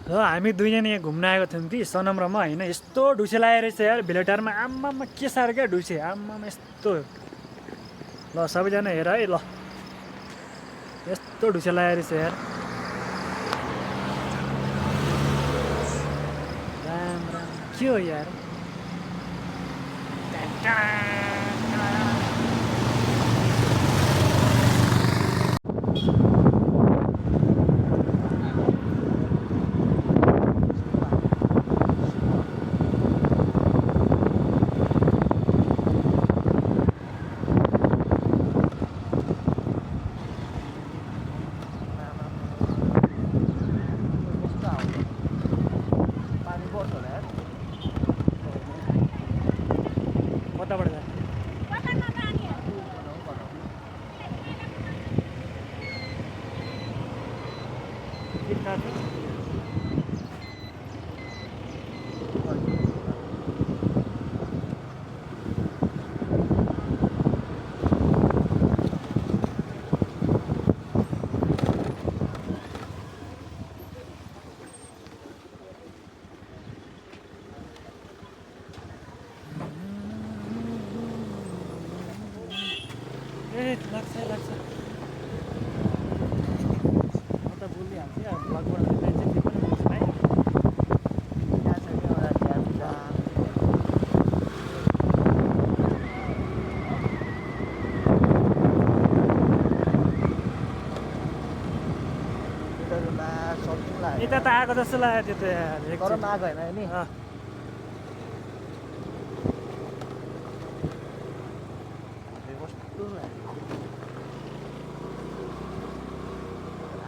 हामी दुईजना यहाँ घुम्न आएको थियौँ कि सनमरमा होइन यस्तो ढुसे लागेको रहेछ यार भिलेटारमा आम्मामा के साह्रो क्या ढुसे आम्मामा यस्तो ल सबैजना हेर है ल यस्तो ढुसे लागेको रहेछ यार राम राम के हो यार कताबाट जाने लाग्छ लाग्छ म त बोलिहाल्छु यार ब्लगबाट चाहिँ के पनि बोल्छु है यता त आएको जस्तो लाग्यो त्यो त यार गरम आएको होइन नि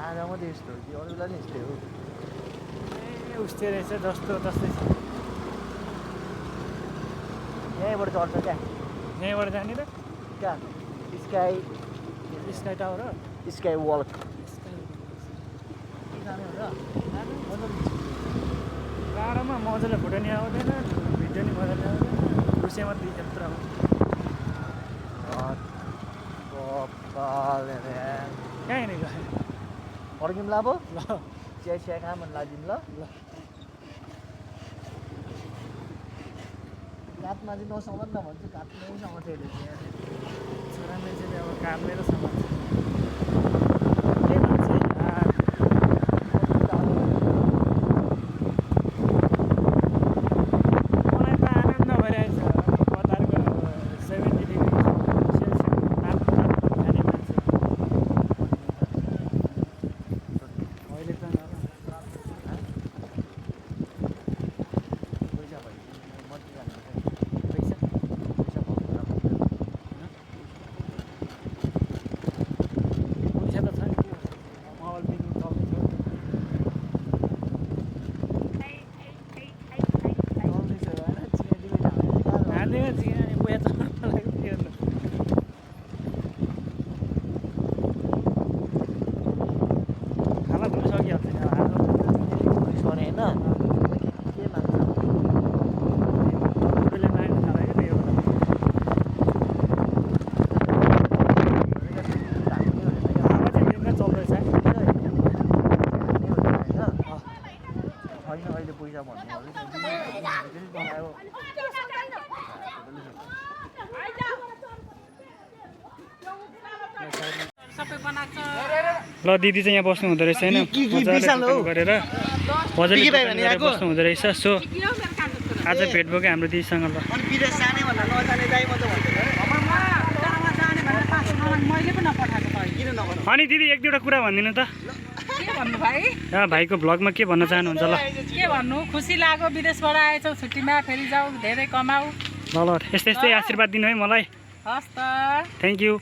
आगा मात्रै यस्तो हो कि अरू बेला नि यस्तै हो उस्तै रहेछ जस्तो तस्तै छ यहीँबाट चढ्छ क्या यहीँबाट जाने र क्या स्काई स्काई टावर हो स्काई वल्क टाढोमा मजाले फोटो नि आउँदैन भिडियो नि मजाले आउँदैन दृश्य मात्रै यत्रो कहाँ हिँडेको फर्किउँला अब ल चिया चिया कहाँ मन लाग्दिउँ ल काठमा चाहिँ नसमात्न भन्छु काठमै समात्यो छोराले चाहिँ अब काट्ने र समात्छ के भन्छ मलाई त आनन्द भइरहेछ कतारको 70 डिग्री सेल्सियस तापमान खाने मान्छे अहिले त खाना धुन सकिहाल्छ नि अहिले पैसा भन्नु ल दिदी चाहिँ यहाँ बस्नु हुँदो रहेछ होइन गरेर मजाले बस्नु हुँदो रहेछ सो आज भेट भयो क्या हाम्रो दिदीसँग ल अनि दिदी एक दुईवटा कुरा भनिदिनु त के भन्नु भाइ भाइको भ्लगमा के भन्न चाहनुहुन्छ ल के भन्नु खुसी लाग्यो विदेशबाट आएछौ छुट्टीमा फेरि जाऊ धेरै कमाऊ ल यस्तै यस्तै आशीर्वाद दिनु है मलाई हस् त थ्याङ्क यू